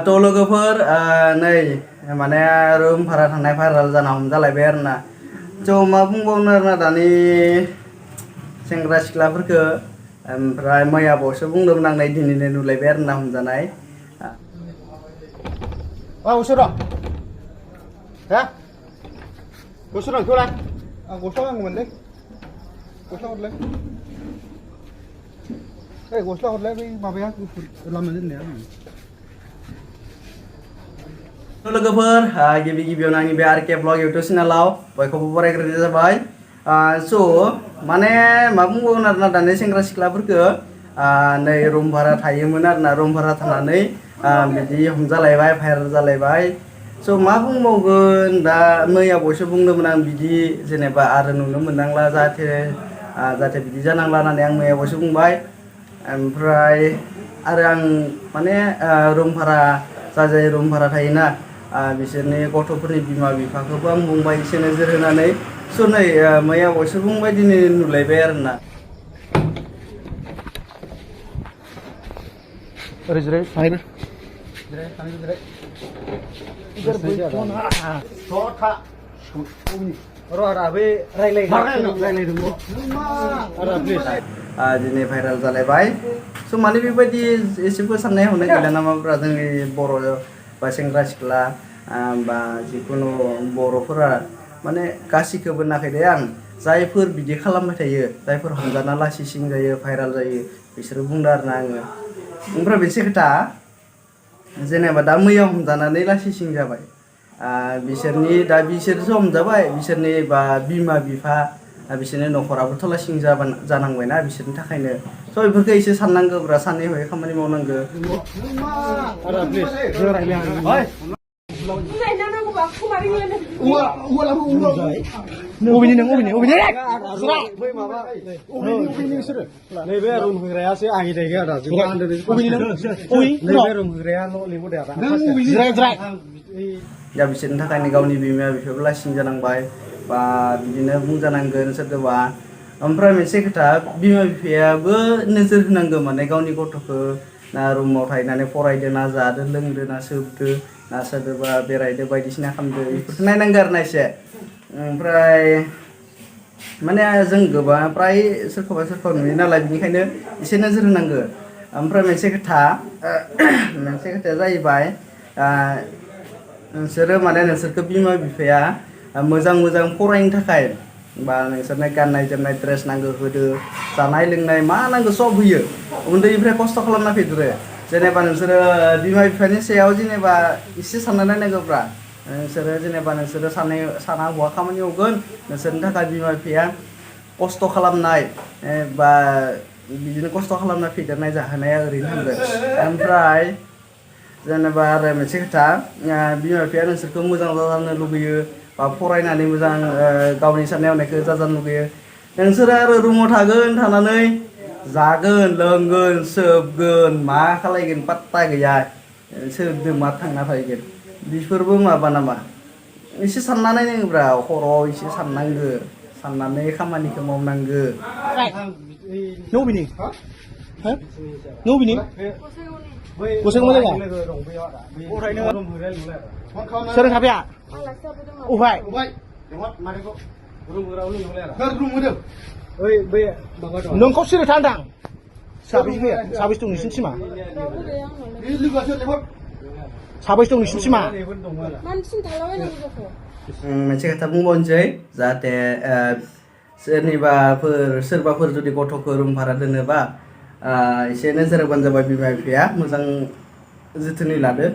To लोगोफोर नै माने रुम भारा थांनाय भाइराल जाना हमजालायबाय आरोना ज' मा बुंबावनो आरोना दानि सेंग्रा सिख्लाफोरखो ओमफ्राय मैया बावसो बुंदोंमोन आं नै दिनैनो नुलायबाय आरोना हमजानाय उसोरा हा उसोरा खोला गस्ला गानगौमोनलै गस्ला हरलाय गस्ला हरलाय बै माबाया गुफुर लामा दोननाया लोगोफोर गिबि गिबियावनो आंनि बे आरके ब्लग इउटुब चेनेलाव बयखौबो बरायग्रोनाय जाबाय स' माने मा बुंबावगोन आरोना दानि सेंग्रा सिख्लाफोरखो नै रुम भारा थायोमोन आरोना रुम भारा थानानै बिदि हमजालायबाय भाइराल जालायबाय स' मा बुंबावगोन दा मैया बावसो बुंदोंमोन आं बिदि जेनेबा आरो नुनो मोननांला जाहाथे बिदि जानांला होननानै आं मैया बावसो बुंबाय ओमफ्राय आरो आं माने रुम भारा जाय रुम भारा थायोना बिसोरनि गथ'फोरनि बिमा बिफाखौबो आं बुंबाय एसे नोजोर होनानै स' नै मैया बावसो बुंबाय दिनै नुलायबाय आरोना ओरै जिराय थाहैनो दिनै भाइराल जालायबाय स' माने बेबायदि एसेबो साननाय हनाय गैला नामाब्रा जोंनि बर' बा सेंग्रा सिख्ला बा जिखुनु बर'फोरा माने गासिखौबो नाखै दे आं जायफोर बिदि खालामबाय थायो जायफोर हमजाना लासि सिं जायो भाइराल जायो बिसोरो बुंदों आरोना आङो ओमफ्राय मोनसे खोथा जेनेबा दा मैया हमजानानै लासि सिं जाबाय बिसोरसो हमजाबाय बिसोरनि बा बिमा बिफा बिसोरनि न'खराबोथ' लासिं जानांबायना बिसोरनि थाखायनो स' बेफोरखौ एसे साननांगौब्रा सानै हयै खामानि मावनांगौ दा बिसोरनि थाखायनो गावनि बिमा बिफायाबो लासिं जानांबाय बा बिदिनो बुंजानांगोन सोरखौबा ओमफ्राय मोनसे खोथा बिमा बिफायाबो नोजोर होनांगौ माने गावनि गथ'खौ ना रुमाव थाहैनानै फरायदो ना जादो लोंदो ना सोबदो ना सोरदोबा बेरायदो बायदिसिना खालामदो बेफोरखौ नायनांगौ आरोना एसे ओमफ्राय माने जों गोबां फ्राय सोरखौबा नुयो नालाय बिनिखायनो एसे नोजोर होनांगौ ओमफ्राय मोनसे खोथाया जाहैबाय नोंसोरखौ बिमा बिफाया मोजां फरायनो थाखाय बा नोंसोरनो गाननाय जोमनाय ड्रेस नांगौ होदो जानाय लोंनाय मा नांगौ सब होयो उन्दैनिफ्राय खस्थ' खालामना फैदो जेनेबा नोंसोरो बिमा बिफानि सायाव जेनेबा एसे सानना नायनांगौब्रा नोंसोरो साना हौवा खामानि मावगोन नोंसोरनि थाखाय बिमा बिफाया खस्थ' खालामनाय बा बिदिनो खस्थ' खालामना फेदेरनाय जाहोनाया ओरैनो थांगोन ओमफ्राय जेनेबा आरो मोनसे खोथा बिमा बिफाया नोंसोरखौ मोजां जाजानो लुगैयो बा फरायनानै मोजां गावनि साननाय हनायखौ जाजानो लुगैयो नोंसोरो आरो रुमाव थानानै जागोन लोंगोन सोबगोन मा खालायगोन पात्ता गैया सोरदो मा थांना थाहैगोन बेफोरबो माबा नामा एसे सानना नायनांगौब्रा खर'आव एसे साननानै खामानिखौ मावनांगौ सोर थाफैया उफाय नोंखौ सिरि थांदां साबैसे दं नोंसिनि टिमा साबैसे दं नोंसिनि टिमा मोनसे खोथा बुंबावनोसै जाहाथे सोरबाफोर जुदि गथ'खौ रुम भारा दोनोबा एसे नोजोर होबानो जाबाय बिमा बिफाया मोजां जोथोनै लादो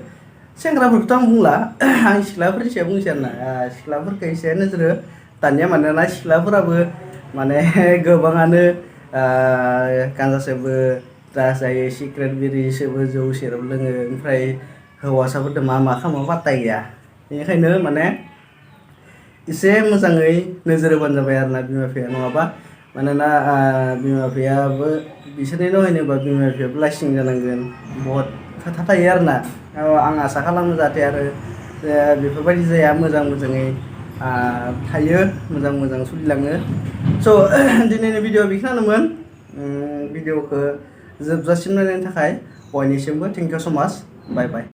सेंग्राफोरखौथ' आं बुंला आं सिख्लाफोरनि सायाव बुंसै आरोना सिख्लाफोरखौ एसे नोजोर हो दानिया मानोना सिख्लाफोराबो माने गोबाङानो गान्जा सोबो ड्राग्स जायो सिगारेट बिरि सोबो जौ सेरेब लोङो ओमफ्राय हौवासाफोरजों मा खालामो पात्ता गैया बेनिखायनो माने एसे मोजाङै नोजोर होबानो जाबाय आरोना बिमा बिफाया नङाबा मानोना बिमा बिफायाबो बिसोरनि नहैनोबा बिमा बिफायाबो लासिं जानांगोन बहुद खोथा थायो आरोना आं आसा खालामो जाहाथे आरो बेफोरबायदि जाया मोजाङै थायो मोजां मोजां सोलिलाङो स' दिनैनि भिडिअ बेखिनियानोमोन भिडिअखौ जोबजासिम नायनायनि थाखाय बयनिसिमबो थेंक इउ स' माच बाय बाय